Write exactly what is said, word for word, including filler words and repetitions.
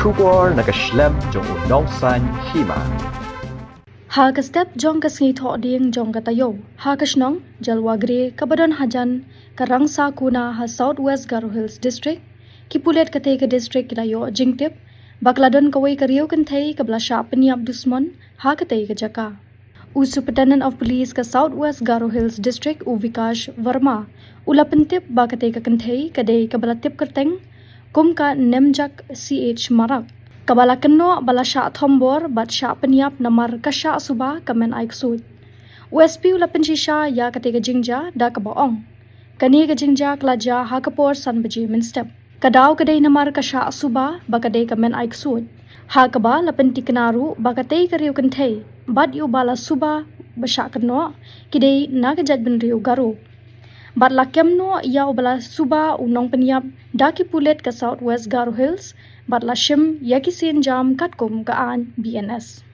Khubor na ka shlem jong u nongsan hima. Ha ka step jong ka sngi Thohdieng jong ka taïew, ha ka shnong Jalwagre kaba don hajan ka Rangsakuna ha South West Garo Hills District, ki pulit katei ka district ki la ïoh jingtip ba ka la don kawei ka riew kynthei kaba la shah pynïap dusmon ha katei ka jaka. U Superintendent of Police ka South West Garo Hills District, u Vikash Verma, u la pyntip ba katei ka kynthei ka dei kaba la tip kyrteng kum ka Nemjak C H Marak, kaba la kynnoh ba la shah thombor bad shah pynïap namar ka shah suba ka men ai ksuid. U S P u la pynshisha ïa katei ka jingjia da kaba ong, kane ka jingjia ka la jia ha ka por san baje mynstep. Ka daw ka dei namar ka shah suba ba ka dei ka men ai ksuid, ha kaba la pyntikna ruh ba katei ka riew kynthei bad ïa uba la suba ba shah kynnoh ki dei na ka jaitbynriew Garo. Bad la kem noh ïa uba la suba, u nongpynïap, da ki pulit ka South West Garo Hills bad la shim ïa ki sienjam katkum ka aiñ B N S.